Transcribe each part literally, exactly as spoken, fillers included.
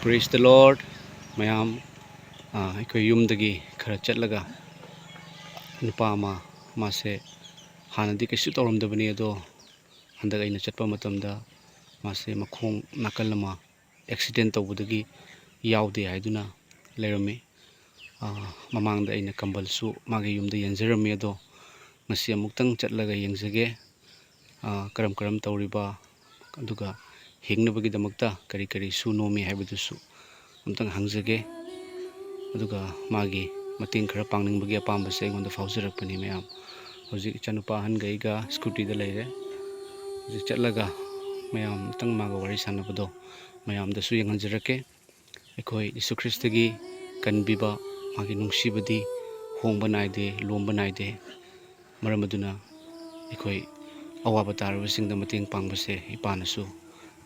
Praise the Lord, ꯃꯌꯥꯝ꯫ ꯑꯥ, ꯑꯩꯈꯣꯏ ꯌꯨꯝꯗꯒꯤ ꯈꯔ ꯆꯠꯂꯒ ꯅꯨꯄꯥ ꯑꯃ, ꯃꯥꯁꯦ ꯍꯥꯟꯅꯗꯤ ꯀꯩꯁꯨ ꯇꯧꯔꯝꯗꯕꯅꯤ, ꯑꯗꯣ ꯍꯟꯗꯛ ꯑꯩꯅ ꯆꯠꯄ ꯃꯇꯝꯗ ꯃꯥꯁꯦ ꯃꯈꯣꯡ ꯅꯥꯀꯜ ꯑꯃ ꯑꯦꯛꯁꯤꯗꯦꯟ ꯇꯧꯕꯗꯒꯤ ꯌꯥꯎꯗꯦ ꯍꯥꯏꯗꯨꯅ ꯂꯩꯔꯝꯃꯤ꯫ ꯑꯥ, ꯃꯃꯥꯡꯗ ꯑꯩꯅ ꯀꯝꯕꯜꯁꯨ ꯃꯥꯒꯤ ꯌꯨꯝꯗ ꯌꯦꯟꯖꯔꯝꯃꯤ, ꯑꯗꯣ ꯉꯁꯤ ꯑꯃꯨꯛꯇꯪ ꯆꯠꯂꯒ ꯌꯦꯡꯖꯒꯦ꯫ ꯑꯥ, ꯀꯔꯝ ꯀꯔꯝ ꯇꯧꯔꯤꯕ, ꯑꯗꯨꯒ ꯍꯤꯡꯅꯕꯒꯤꯗꯃꯛꯇ ꯀꯔꯤ ꯀꯔꯤ ꯁꯨ ꯅꯣꯝꯃꯤ ꯍꯥꯏꯕꯗꯨꯁꯨ ꯑꯝꯇꯪ ꯍꯪꯖꯒꯦ꯫ ꯑꯗꯨꯒ ꯃꯥꯒꯤ ꯃꯇꯦꯡ ꯈꯔ ꯄꯥꯡꯅꯤꯡꯕꯒꯤ ꯑꯄꯥꯝꯕꯁꯦ ꯑꯩꯉꯣꯟꯗ ꯐꯥꯎꯖꯔꯛꯄꯅꯤ, ꯃꯌꯥꯝ꯫ ꯍꯧꯖꯤꯛ ꯏꯆꯥꯅꯨꯄꯥ ꯑꯍꯟꯒ ꯑꯩꯒ ꯁ꯭ꯀꯨꯇꯤꯗ ꯂꯩꯔꯦ꯫ ꯍꯧꯖꯤꯛ ꯆꯠꯂꯒ ꯃꯌꯥꯝ ꯑꯝꯇꯪ ꯃꯥꯒ ꯋꯥꯔꯤ ꯁꯥꯟꯅꯕꯗꯣ ꯃꯌꯥꯝꯗꯁꯨ ꯌꯦꯡꯍꯟꯖꯔꯛꯀꯦ꯫ ꯑꯩꯈꯣꯏ ꯌꯤꯁꯨ ꯈ꯭ꯔꯤꯁꯇꯒꯤ ꯀꯟꯕꯤꯕ, ꯃꯥꯒꯤ ꯅꯨꯡꯁꯤꯕꯗꯤ ꯍꯣꯡꯕ ꯅꯥꯏꯗꯦ, ꯂꯣꯝꯕ ꯅꯥꯏꯗꯦ꯫ ꯃꯔꯝ ꯑꯗꯨꯅ ꯑꯩꯈꯣꯏ ꯑꯋꯥꯕ ꯇꯥꯔꯕꯁꯤꯡꯗ ꯃꯇꯦꯡ ꯄꯥꯡꯕꯁꯦ ꯏꯄꯥꯅꯁꯨ,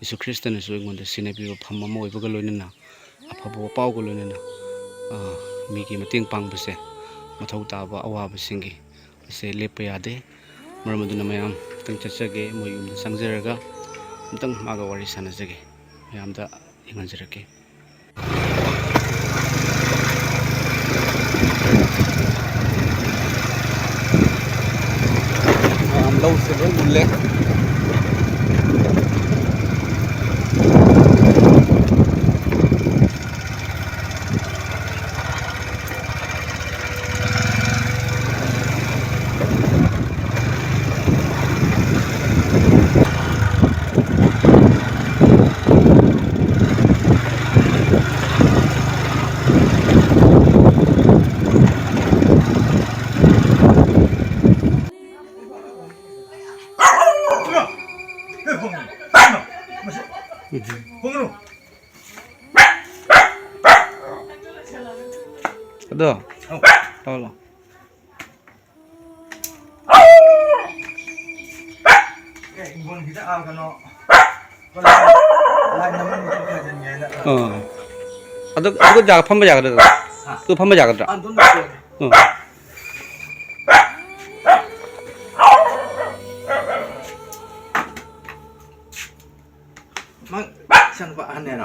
ꯌꯤꯁꯨ ꯈ꯭ꯔꯤꯁꯇꯅꯁꯨ ꯑꯩꯉꯣꯟꯗ ꯁꯤꯟꯅꯕꯤꯕ ꯐꯝ ꯑꯃ ꯑꯣꯏꯕꯒ ꯂꯣꯏꯅꯅ, ꯑꯐꯕ ꯋꯥꯄꯥꯎꯒ ꯂꯣꯏꯅꯅ, ꯑ, ꯃꯤꯒꯤ ꯃꯇꯦꯡ ꯄꯥꯡꯕꯁꯦ, ꯃꯊꯧ ꯇꯥꯕ ꯑꯋꯥꯕꯁꯤꯡꯒꯤ ꯑꯁꯦ ꯂꯦꯞꯄ ꯌꯥꯗꯦ꯫ ꯃꯔꯝ ꯑꯗꯨꯅ ꯃꯌꯥꯝ ꯈꯤꯇꯪ ꯆꯠꯆꯒꯦ, ꯃꯣꯏ ꯌꯨꯝꯗ ꯆꯪꯖꯔꯒ ꯑꯝꯇꯪ ꯃꯥꯒ ꯋꯥꯔꯤ ꯁꯥꯟꯅꯖꯒꯦ꯫ ꯃꯌꯥꯝꯗ ꯌꯦꯡꯍꯟꯖꯔꯛꯀꯦ꯫ ꯃꯌꯥꯝ ꯂꯧꯁꯦ ꯂꯣꯏ ꯃꯨꯜꯂꯦ꯫ ꯑꯗꯣ, ꯇꯧꯍꯜꯂꯣ꯫ ꯑꯦ, ꯍꯤꯡꯒꯣꯜꯁꯤꯗ, ꯑꯥ, ꯀꯩꯅꯣ, ꯂꯥꯏꯟ ꯑꯃꯅꯤ ꯈꯔ ꯈꯔ ꯆꯟꯒꯦ ꯍꯥꯏꯅ꯫ ꯑꯥ꯫ ꯑꯗꯨ, ꯑꯗꯨꯒ ꯖꯒꯥ ꯐꯝꯕ ꯌꯥꯒꯗ꯭ꯔꯥ? ꯍꯥ? ꯑꯗꯨ ꯐꯝꯕ ꯌꯥꯒꯗ꯭ꯔꯥ? ꯑꯥ, ꯑꯗꯨꯝ ꯌꯥꯏ꯫ ꯑꯥ꯫ ꯃꯥ ꯏꯆꯥꯅꯨꯄꯥ ꯑꯍꯟꯅꯦꯔꯣ?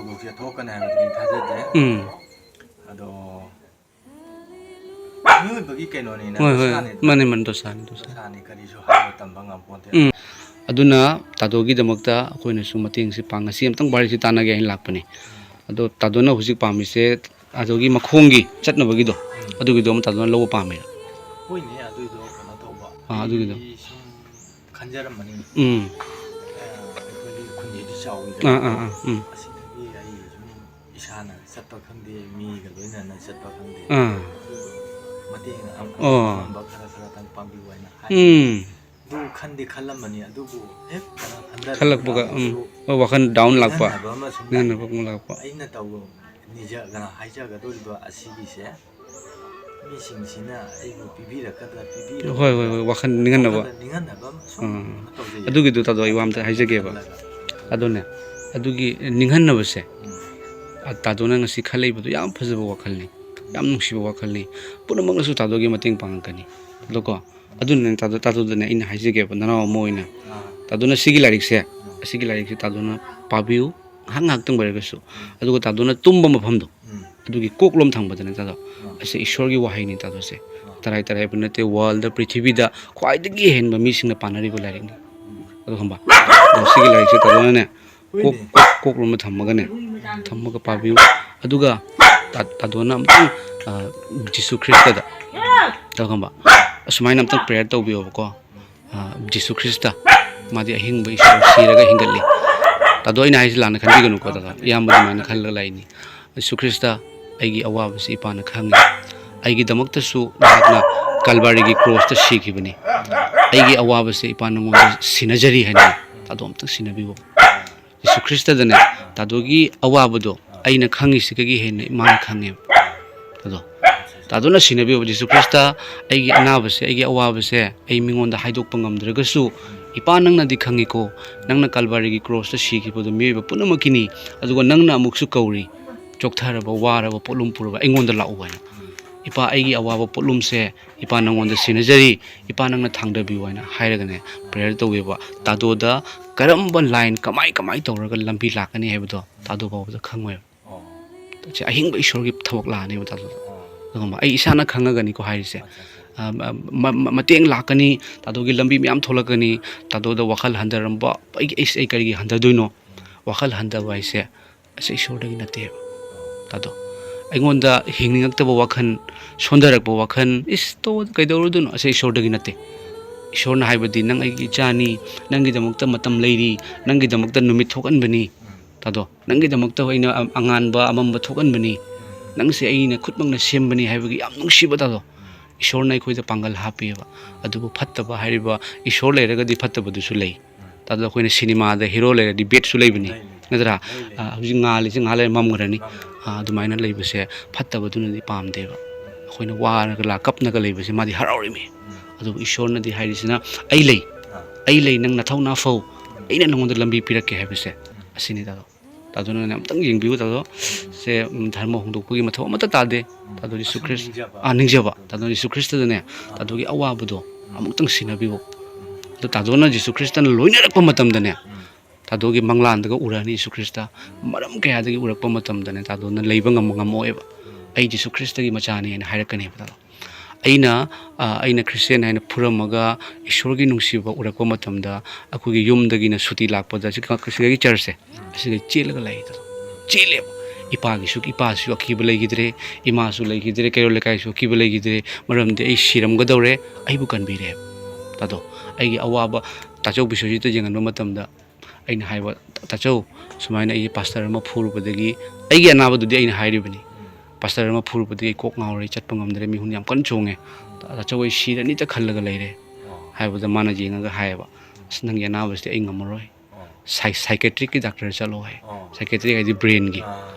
ꯊꯧꯗꯣꯛꯁꯦ ꯊꯣꯛꯀꯅꯤ ꯍꯥꯏꯕꯗꯤ ꯑꯩ ꯊꯥꯖꯗꯦ꯫ ꯎꯝ꯫ ꯑꯗꯣ ꯃꯤꯑꯣꯏꯕꯒꯤ ꯀꯩꯅꯣꯅꯤꯅ, ꯍꯣꯏ, ꯍꯣꯏ꯫ ꯗꯣꯁꯥꯅꯤ꯫ ꯃꯥꯅꯦ, ꯃꯥꯅꯦ, ꯗꯣꯁꯥꯅꯤ, ꯗꯣꯁꯥꯅꯤ꯫ ꯗꯣꯁꯥꯅꯤ, ꯀꯔꯤꯁꯨ ꯍꯥꯏꯕ ꯇꯝꯕ ꯉꯝꯄꯣꯟꯇꯦ꯫ ꯎꯝ꯫ ꯑꯗꯨꯅ ꯇꯥꯗꯣꯒꯤꯗꯃꯛꯇ ꯑꯩꯈꯣꯏꯅꯁꯨ ꯃꯇꯦꯡꯁꯦ ꯄꯥꯡ-, ꯉꯁꯤ ꯑꯝꯇꯪ ꯋꯥꯔꯤꯁꯤ ꯇꯥꯟꯅꯒꯦ ꯍꯥꯏꯅ ꯂꯥꯛꯄꯅꯤ꯫ ꯑꯗꯣ ꯇꯥꯗꯣꯅ ꯍꯧꯖꯤꯛ ꯄꯥꯝꯃꯤꯁꯦ ꯇꯥꯗꯣꯒꯤ ꯃꯈꯣꯡꯒꯤ ꯆꯠꯅꯕꯒꯤꯗꯣ, ꯎꯝ꯫ ꯑꯗꯨꯒꯤꯗꯣ ꯑꯃ ꯇꯥꯗꯣꯅ ꯂꯧꯕ ꯄꯥꯝꯃꯦ꯫ ꯍꯣꯏꯅꯦ, ꯑꯗꯨꯏꯗꯣ ꯀꯩꯅꯣ ꯇꯧꯕ꯫ ꯑꯥ, ꯑꯗꯨꯒꯤꯗꯣ꯫ ꯑꯩ ꯁꯨꯝ ꯈꯟꯖꯔꯝꯕꯅꯤ꯫ ꯎꯝ꯫ ꯑ, ꯑꯩꯈꯣꯏꯒꯤ ꯈꯨꯟꯁꯤꯗꯤ ꯆꯥꯎꯋꯤꯗꯅ꯫ ꯑꯥ, ꯑꯥ, ꯑꯥ, ꯎꯝ꯫ ꯑꯁꯤꯗꯒꯤ ꯑꯩ ꯁꯨꯝ ꯏꯁꯥꯅ ꯆꯠꯄ ꯈꯪꯗꯦ, ꯃꯤꯒ ꯂꯣꯏꯅꯅ ꯆꯠꯄ ꯈꯪꯗꯦ꯫ ꯑꯥ꯫ ꯃꯇꯦꯡ ꯑꯃ, ꯑꯣ꯫ ꯑꯉꯝꯕ ꯈꯔ ꯈꯔꯇꯪ ꯄꯥꯡꯕꯤꯌꯨ ꯍꯥꯏꯅ ꯍꯥꯏ꯫ ꯎꯝ꯫ ꯑꯗꯨ ꯈꯟꯗꯤ ꯈꯜꯂꯝꯕꯅꯤ, ꯑꯗꯨꯕꯨ ꯍꯦꯛ ꯀꯩꯅꯣ ꯍꯟꯗꯔꯛꯄ ꯈꯜꯂꯛꯄꯒ, ꯎꯝ꯫ ꯀꯥꯟꯗꯁꯨ ꯑꯣ, ꯋꯥꯈꯜ down ꯂꯥꯛꯄ꯫ ꯅꯤꯡꯍꯟꯅꯕ ꯑꯃ ꯁꯨꯝ ꯂꯥꯛꯑꯦ꯫ ꯅꯤꯡꯍꯟꯅꯕ ꯑꯃ ꯂꯥꯛꯄ꯫ ꯑꯩꯅ ꯇꯧꯕ, ꯅꯤꯖ-, ꯀꯩꯅꯣ, ꯍꯥꯏꯖꯒꯗꯧꯔꯤꯕ ꯑꯁꯤꯒꯤꯁꯦ ꯃꯤꯁꯤꯡꯁꯤꯅ ꯑꯩꯕꯨ ꯄꯤꯕꯤꯔꯛꯀꯗ꯭ꯔꯥ, ꯄꯤꯕꯤꯔꯣꯏꯗ꯭ꯔꯥ, ꯍꯣꯏ, ꯍꯣꯏ, ꯍꯣꯏ, ꯋꯥꯈꯜ ꯅꯤꯡꯍꯟꯅꯕ꯫ ꯋꯥꯈꯜꯗ ꯅꯤꯡꯍꯟꯅꯕ ꯑꯃ ꯁꯨꯝ ꯑꯥ꯫ ꯀꯩꯅꯣ ꯇꯧꯖꯩꯌꯦ꯫ ꯑꯗꯨꯒꯤꯗꯨ ꯇꯥꯗꯣ ꯑꯩ ꯋꯥ ꯑꯝꯇ ꯑꯗꯨꯒꯤ ꯍꯥꯏꯖꯒꯦꯕ꯫ ꯈꯜꯂꯒ꯫ ꯑꯗꯨꯅꯦ, ꯑꯗꯨꯒꯤ ꯅꯤꯡꯍꯟꯅꯕꯁꯦ, ꯎꯝ꯫ ꯑ, ꯇꯥꯗꯣꯅ ꯉꯁꯤ ꯈꯜꯂꯛꯏꯕꯗꯣ ꯌꯥꯝ ꯐꯖꯕ ꯋꯥꯈꯜꯅꯤ, ꯌꯥꯝ ꯅꯨꯡꯁꯤꯕ ꯋꯥꯈꯜꯅꯤ꯫ ꯄꯨꯝꯅꯃꯛꯅꯁꯨ ꯇꯥꯗꯣꯒꯤ ꯃꯇꯦꯡ ꯄꯥꯡꯉꯛꯀꯅꯤ꯫ ꯑꯗꯣꯀꯣ, ꯑꯗꯨꯅꯅꯦ ꯇꯥꯗꯣ-, ꯇꯥꯗꯣꯗꯅꯦ ꯑꯩꯅ ꯍꯥꯏꯖꯒꯦꯕ, ꯅꯅꯥꯎ ꯑꯃ ꯑꯣꯏꯅ꯫ ꯑꯥ꯫ ꯇꯥꯗꯣꯅ ꯁꯤꯒꯤ ꯂꯥꯏꯔꯤꯛꯁꯦ, ꯑꯥ꯫ ꯑꯁꯤꯒꯤ ꯂꯥꯏꯔꯤꯛꯁꯦ ꯇꯥꯗꯣꯅ ꯄꯥꯕꯤꯌꯨ, ꯉꯥꯏꯍꯥꯛ ꯉꯥꯏꯍꯥꯛꯇꯪ ꯑꯣꯏꯔꯒꯁꯨ꯫ ꯑꯗꯨꯒ ꯇꯥꯗꯣꯅ ꯇꯨꯝꯕ ꯃꯐꯝꯗꯣ, ꯎꯝ꯫ ꯑꯗꯨꯒꯤ ꯀꯣꯛꯂꯣꯝ ꯊꯪꯕꯗꯅꯦ ꯇꯥꯗꯣ꯫ ꯑꯥ꯫ ꯑꯁꯤ ꯏꯁꯣꯔꯒꯤ ꯋꯥꯍꯩꯅꯤ ꯇꯥꯗꯣꯁꯦ꯫ ꯑꯥ꯫ ꯇꯔꯥꯏ ꯇꯔꯥꯏꯕ ꯅꯠꯇꯦ, worldꯗ, ꯄ꯭ꯔꯤꯊꯤꯕꯤꯗ ꯈ꯭ꯋꯥꯏꯗꯒꯤ ꯍꯦꯟꯕ ꯃꯤꯁꯤꯡꯅ ꯄꯥꯅꯔꯤꯕ ꯂꯥꯏꯔꯤꯛꯅꯤ꯫ ꯎꯝ꯫ ꯑꯗꯨ ꯈꯪꯕ? ꯑꯗꯣ ꯁꯤꯒꯤ ꯂꯥꯏꯔꯤꯛꯁꯦ ꯇꯥꯗꯣꯅꯅꯦ, ꯀꯣꯛ, ꯍꯣꯏꯅꯦ꯫ ꯀꯣꯛ, ꯀꯣꯛꯂꯣꯝꯗ ꯊꯝꯃꯒꯅꯦ, ꯊꯝꯃꯒ ꯄꯥꯕꯤꯌꯨ꯫ ꯑꯗꯨꯒ ꯇꯥ-, ꯇꯥꯗꯣꯅ ꯑꯝꯇꯪ, ꯑ, ꯖꯤꯁꯨ ꯈ꯭ꯔꯤꯁꯇꯗ, ꯇꯥꯗꯣ ꯈꯪꯕ? ꯑꯁꯨꯃꯥꯏꯅ ꯑꯝꯇꯪ prayer ꯇꯧꯕꯤꯌꯣꯕꯀꯣ꯫ ꯑ, ꯖꯤꯁꯨ ꯈ꯭ꯔꯤꯁꯇ, ꯃꯥꯗꯤ ꯑꯍꯤꯡꯕ ꯏꯁꯣꯔ, ꯁꯤꯔꯒ ꯍꯤꯡꯒꯠꯂꯤ꯫ ꯇꯥꯗꯣ, ꯑꯩꯅ ꯍꯥꯏꯁꯤ ꯂꯥꯟꯅ ꯈꯟꯕꯤꯒꯅꯨꯀꯣ, ꯇꯥꯗꯣ꯫ ꯏꯌꯥꯝꯕ ꯑꯗꯨꯃꯥꯏꯅ ꯈꯜꯂꯒ ꯂꯥꯛꯏꯅꯤ꯫ ꯖꯤꯁꯨ ꯈ꯭ꯔꯤꯁꯇ, ꯑꯩꯒꯤ ꯑꯋꯥꯕꯁꯤ ꯏꯄꯥꯅ ꯈꯪꯉꯤ꯫ ꯑꯩꯒꯤꯗꯃꯛꯇꯁꯨ ꯅꯍꯥꯛꯅ ꯀꯜꯕꯥꯔꯤꯒꯤ ꯀ꯭ꯔꯣꯁꯇ ꯁꯤꯈꯤꯕꯅꯤ꯫ ꯑꯩꯒꯤ ꯑꯋꯥꯕꯁꯦ ꯏꯄꯥ ꯅꯉꯣꯟꯗ ꯁꯤꯟꯅꯖꯔꯤ ꯍꯥꯏꯅ ꯇꯥꯗꯣ ꯑꯝꯇꯪ ꯁꯤꯟꯅꯕꯤꯌꯣ꯫ ꯖꯤꯁꯨ ꯈ꯭ꯔꯤꯁꯇꯗꯅꯦ ꯇꯥꯗꯣꯒꯤ ꯑꯋꯥꯕꯗꯣ ꯑꯩꯅ ꯈꯪꯉꯤꯁꯤꯗꯒꯤ ꯍꯦꯟꯅ ꯃꯥꯅ ꯈꯪꯉꯦꯕ꯫ ꯑꯗꯣ ꯇꯥꯗꯣꯅ ꯁꯤꯟꯅꯕꯤꯌꯣ, "ꯖꯤꯁꯨ ꯈ꯭ꯔꯤꯁꯇ, ꯑꯩꯒꯤ ꯑꯅꯥꯕꯁꯦ, ꯑꯩꯒꯤ ꯑꯋꯥꯕꯁꯦ ꯑꯩ ꯃꯤꯉꯣꯟꯗ ꯍꯥꯏꯗꯣꯛꯄ ꯉꯝꯗ꯭ꯔꯒꯁꯨ, ꯏꯄꯥ ꯅꯪꯅꯗꯤ ꯈꯪꯉꯤꯀꯣ, ꯅꯪꯅ ꯀꯜꯕꯥꯔꯤꯒꯤ ꯀ꯭ꯔꯣꯁꯇ ꯁꯤꯈꯤꯕꯗꯣ ꯃꯤꯑꯣꯏꯕ ꯄꯨꯝꯅꯃꯛꯀꯤꯅꯤ, ꯑꯗꯨꯒ ꯅꯪꯅ ꯑꯃꯨꯛꯁꯨ ꯀꯧꯔꯤ, ꯆꯣꯛꯊꯔꯕ, ꯋꯥꯔꯕ, ꯄꯣꯠꯂꯨꯝ ꯄꯨꯔꯕ ꯑꯩꯉꯣꯟꯗ ꯂꯥꯛꯎ" ꯍꯥꯏꯅ꯫ "ꯏꯄꯥ, ꯑꯩꯒꯤ ꯑꯋꯥꯕ ꯄꯣꯠꯂꯨꯝꯁꯦ ꯏꯄꯥ ꯅꯪꯉꯣꯟꯗ ꯁꯤꯟꯅꯖꯔꯤ, ꯏꯄꯥ ꯅꯪꯅ ꯊꯥꯡꯗꯕꯤꯌꯨ" ꯍꯥꯏꯅ ꯍꯥꯏꯔꯒꯅꯦ, ꯄ꯭ꯔꯦꯌꯔ ꯇꯧꯋꯦꯕ꯫ ꯇꯥꯗꯣꯗ ꯀꯔꯝꯕ ꯂꯥꯏꯟ, ꯀꯃꯥꯏ ꯀꯃꯥꯏ ꯇꯧꯔꯒ ꯂꯝꯕꯤ ꯂꯥꯛꯀꯅꯤ ꯍꯥꯏꯕꯗꯣ ꯇꯥꯗꯣ ꯐꯥꯎꯕꯗ ꯈꯪꯉꯣꯏꯕ꯫ ꯑꯣ꯫ ꯁꯤ ꯑꯍꯤꯡꯕ ꯏꯁꯣꯔꯒꯤ ꯊꯕꯛ ꯂꯥꯛꯑꯅꯦꯕ ꯇꯥꯗꯣꯗ꯫ ꯑꯣ꯫ ꯑꯗꯨꯒꯨꯝꯕ ꯑꯩ ꯏꯁꯥꯅ ꯈꯪꯉꯒꯅꯤꯀꯣ ꯍꯥꯏꯔꯤꯁꯦ꯫ ꯑꯠꯆꯥ, ꯑꯠꯆꯥ꯫ ꯑ, ꯃ-, ꯃ-, ꯃꯇꯦꯡ ꯂꯥꯛꯀꯅꯤ, ꯇꯥꯗꯣꯒꯤ ꯂꯝꯕꯤ ꯃꯌꯥꯝ ꯊꯣꯛꯂꯛꯀꯅꯤ, ꯇꯥꯗꯣꯗ ꯋꯥꯈꯜ ꯍꯟꯊꯔꯝꯕ, ꯑꯩ, ꯑꯩ, ꯑꯩ ꯀꯔꯤꯒꯤ ꯍꯟꯊꯗꯣꯏꯅꯣ? ꯋꯥꯈꯜ ꯍꯟꯊꯕ ꯍꯥꯏꯁꯦ ꯑꯁ ꯏꯁꯣꯔꯗꯒꯤ ꯅꯠꯇꯦꯕ꯫ ꯇꯥꯗꯣ, ꯑꯩꯉꯣꯟꯗ ꯍꯤꯡꯅꯤꯡꯉꯛꯇꯕ ꯋꯥꯈꯜ, ꯁꯣꯟꯊꯔꯛꯄ ꯋꯥꯈꯜ, "ꯏꯁ, ꯇꯣ, ꯀꯩꯗꯧꯔꯨꯗꯣꯏꯅꯣ?" ꯑꯁꯤ ꯏꯁꯣꯔꯗꯒꯤ ꯅꯠꯇꯦ꯫ ꯏꯁꯣꯔꯅ ꯍꯥꯏꯕꯗꯤ, "ꯅꯪ ꯑꯩꯒꯤ ꯏꯆꯥꯅꯤ, ꯅꯪꯒꯤꯗꯃꯛꯇ ꯃꯇꯝ ꯂꯩꯔꯤ, ꯅꯪꯒꯤꯗꯃꯛꯇ ꯅꯨꯃꯤꯠ ꯊꯣꯛꯍꯟꯕꯅꯤ, ꯇꯥꯗꯣ, ꯅꯪꯒꯤꯗꯃꯛꯇ ꯑꯩꯅ ꯑ-, ꯑꯉꯥꯟꯕ ꯑꯃꯝꯕ ꯊꯣꯛꯍꯟꯕꯅꯤ, ꯅꯪꯁꯦ ꯑꯩꯅ ꯈꯨꯠꯃꯛꯅ ꯁꯦꯝꯕꯅꯤ" ꯍꯥꯏꯕꯒꯤ ꯌꯥꯝ ꯅꯨꯡꯁꯤꯕ, ꯇꯥꯗꯣ꯫ ꯏꯁꯣꯔꯅ ꯑꯩꯈꯣꯏꯗ ꯄꯥꯡꯒꯜ ꯍꯥꯞꯄꯤꯑꯕ꯫ ꯑꯗꯨꯕꯨ ꯐꯠꯇꯕ ꯍꯥꯏꯔꯤꯕ, ꯏꯁꯣꯔ ꯂꯩꯔꯒꯗꯤ ꯐꯠꯇꯕꯗꯨꯁꯨ ꯂꯩ꯫ ꯇꯥꯗꯣ, ꯑꯩꯈꯣꯏꯅ ꯁꯤꯅꯦꯃꯥꯗ ꯍꯤꯔꯣ ꯂꯩꯔꯗꯤ ꯕꯦꯠꯁꯨ ꯂꯩꯕꯅꯤ, ꯂꯩ, ꯂꯩ꯫ ꯅꯠꯇ꯭ꯔꯥ? ꯂꯩ, ꯂꯩ꯫ ꯑ, ꯍꯧꯖꯤꯛ ꯉꯥꯜꯂꯤꯁꯦ ꯉꯥꯏꯍꯥꯛ ꯂꯩꯔ ꯃꯝꯈ꯭ꯔꯅꯤ꯫ ꯃꯝꯈ꯭ꯔꯅꯤ꯫ ꯑ, ꯑꯗꯨꯃꯥꯏꯅ ꯂꯩꯕꯁꯦ ꯐꯠꯇꯕꯗꯨꯅꯗꯤ ꯄꯥꯝꯗꯦꯕ꯫ ꯑꯩꯈꯣꯏꯅ ꯋꯥꯔꯒ ꯂꯥ-, ꯀꯞꯅꯒ ꯂꯩꯕꯁꯦ ꯃꯥꯗꯤ ꯍꯔꯥꯎꯔꯤꯃꯤ꯫ ꯎꯝ꯫ ꯑꯗꯨꯕꯨ ꯏꯁꯣꯔꯅꯗꯤ ꯍꯥꯏꯔꯤꯁꯤꯅ, "ꯑꯩ ꯂꯩ, ꯑꯥ꯫ ꯑꯩ ꯂꯩ, ꯅꯪ ꯅꯊꯧꯅꯥ ꯐꯧ, ꯎꯝ꯫ ꯑꯩꯅ ꯅꯉꯣꯟꯗ ꯂꯝꯕꯤ ꯄꯤꯔꯛꯀꯦ" ꯍꯥꯏꯕꯁꯦ꯫ ꯎꯝ꯫ ꯑꯁꯤꯅꯤ ꯇꯥꯗꯣ꯫ ꯇꯥꯗꯣꯅꯅꯦ ꯑꯝꯇꯪ ꯌꯦꯡꯕꯤꯌꯨ ꯇꯥꯗꯣ꯫ ꯁꯦ, ꯎꯝ, ꯙꯔꯃ ꯍꯣꯡꯗꯣꯛꯄꯒꯤ ꯃꯊꯧ ꯑꯃꯠꯇ ꯇꯥꯗꯦ꯫ ꯇꯥꯗꯣ ꯖꯤꯁꯨ ꯑꯁꯨꯝ ꯈ꯭ꯔꯤꯁ-, ꯅꯤꯡꯖꯕ꯫ ꯑꯥ, ꯅꯤꯡꯖꯕ꯫ ꯇꯥꯗꯣ ꯖꯤꯁꯨ ꯈ꯭ꯔꯤꯁꯇꯗꯅꯦ, ꯑꯥ꯫ ꯇꯥꯗꯣꯒꯤ ꯑꯋꯥꯕꯗꯣ ꯑꯃꯨꯛꯇꯪ ꯁꯤꯟꯅꯕꯤꯌꯨ꯫ ꯑꯗꯣ ꯇꯥꯗꯣꯅ ꯖꯤꯁꯨ ꯈ꯭ꯔꯤꯁꯇꯅ ꯂꯣꯏꯅꯔꯛꯄ ꯃꯇꯝꯗꯅꯦ, ꯎꯝ꯫ ꯇꯥꯗꯣꯒꯤ ꯃꯪꯂꯥꯟꯗꯒ ꯎꯔꯛꯑꯅꯤ ꯖꯤꯁꯨ ꯈ꯭ꯔꯤꯁꯇ꯫ ꯃꯔꯝ ꯀꯌꯥꯗꯒꯤ ꯎꯔꯛꯄ ꯃꯇꯝꯗꯅꯦ, ꯇꯥꯗꯣꯅ ꯂꯩꯕ ꯉꯝ-, ꯉꯝꯃꯛꯑꯣꯏꯕ꯫ "ꯑꯩ ꯖꯤꯁꯨ ꯈ꯭ꯔꯤꯁꯇꯒꯤ ꯃꯆꯥꯅꯤ" ꯍꯥꯏꯅ ꯍꯥꯏꯔꯛꯀꯅꯦꯕ ꯇꯥꯗꯣ꯫ ꯑꯩꯅ, ꯑ, ꯑꯩꯅ ꯈ꯭ꯔꯤꯁꯇꯦꯟ ꯍꯥꯏꯅ ꯐꯨꯔꯝꯃꯒ ꯏꯁꯣꯔꯒꯤ ꯅꯨꯡꯁꯤꯕ ꯎꯔꯛꯄ ꯃꯇꯝꯗ, ꯑꯩꯈꯣꯏꯒꯤ ꯌꯨꯝꯗꯒꯤꯅ ꯁꯨꯇꯤ ꯂꯥꯛꯄꯗ, ꯁꯤ ꯀ-, ꯁꯤꯗꯒꯤ ꯆꯔꯆꯁꯦ, ꯑꯁꯤꯗ ꯆꯦꯜꯂꯒ ꯂꯥꯛꯏ ꯇꯥꯗꯣ꯫ ꯆꯦꯜꯂꯦꯕ꯫ ꯏꯄꯥꯒꯤꯁꯨ, ꯏꯄꯥꯁꯨ ꯑꯀꯤꯕ ꯂꯩꯈꯤꯗ꯭ꯔꯦ, ꯏꯃꯥꯁꯨ ꯂꯩꯈꯤꯗ꯭ꯔꯦ, ꯀꯩꯔꯣꯜ ꯂꯩꯀꯥꯏꯁꯨ ꯑꯀꯤꯕ ꯂꯩꯈꯤꯗ꯭ꯔꯦ, ꯃꯔꯝꯗꯤ ꯑꯩ ꯁꯤꯔꯝꯒꯗꯧꯔꯦ, ꯑꯩꯕꯨ ꯀꯟꯕꯤꯔꯦꯕ꯫ ꯇꯥꯗꯣ, ꯑꯩꯒꯤ ꯑꯋꯥꯕ ꯇꯥꯆꯧ ꯕꯤꯁ꯭ꯋꯖꯤꯠꯇ ꯌꯦꯡꯍꯟꯕ ꯃꯇꯝꯗ ꯑꯩꯅ ꯍꯥꯏꯕ, "ꯇꯥꯆꯧ, ꯁꯨꯃꯥꯏꯅ ꯑꯩꯒꯤ ꯄꯥꯁꯇꯔ ꯑꯃ ꯐꯨꯔꯨꯕꯗꯒꯤ ꯑꯩꯒꯤ ꯑꯅꯥꯕꯗꯨꯗꯤ ꯑꯩꯅ ꯍꯥꯏꯔꯤꯕꯅꯤ, ꯄꯥꯁꯇꯔ ꯑꯃ ꯐꯨꯔꯨꯕꯗꯒꯤ ꯑꯩ ꯀꯣꯛ ꯉꯥꯎꯔꯦ, ꯆꯠꯄ ꯉꯝꯗ꯭ꯔꯦ, ꯃꯤꯍꯨꯟ ꯌꯥꯝ ꯀꯟꯅ ꯆꯣꯡꯉꯦ, ꯇꯥꯆꯧ ꯑꯩ ꯁꯤꯔꯅꯤꯇ ꯈꯜꯂꯒ ꯂꯩꯔꯦ" ꯍꯥꯏꯕꯗ ꯃꯥꯅ ꯌꯦꯡꯉꯒ ꯍꯥꯏꯌꯦꯕ, "ꯑꯁ, ꯅꯪꯒꯤ ꯑꯅꯥꯕꯁꯤꯗꯤ ꯑꯩ ꯉꯝꯃꯔꯣꯏ, ꯁꯥꯏꯀꯦꯇ꯭ꯔꯤꯛꯀꯤ ꯗꯥꯛꯇꯔ ꯆꯠꯂꯣ" ꯍꯥꯏ꯫ ꯁꯥꯏꯀꯦꯇ꯭ꯔꯤꯛ ꯍꯥꯏꯗꯤ ꯕ꯭ꯔꯦꯟꯒꯤ꯫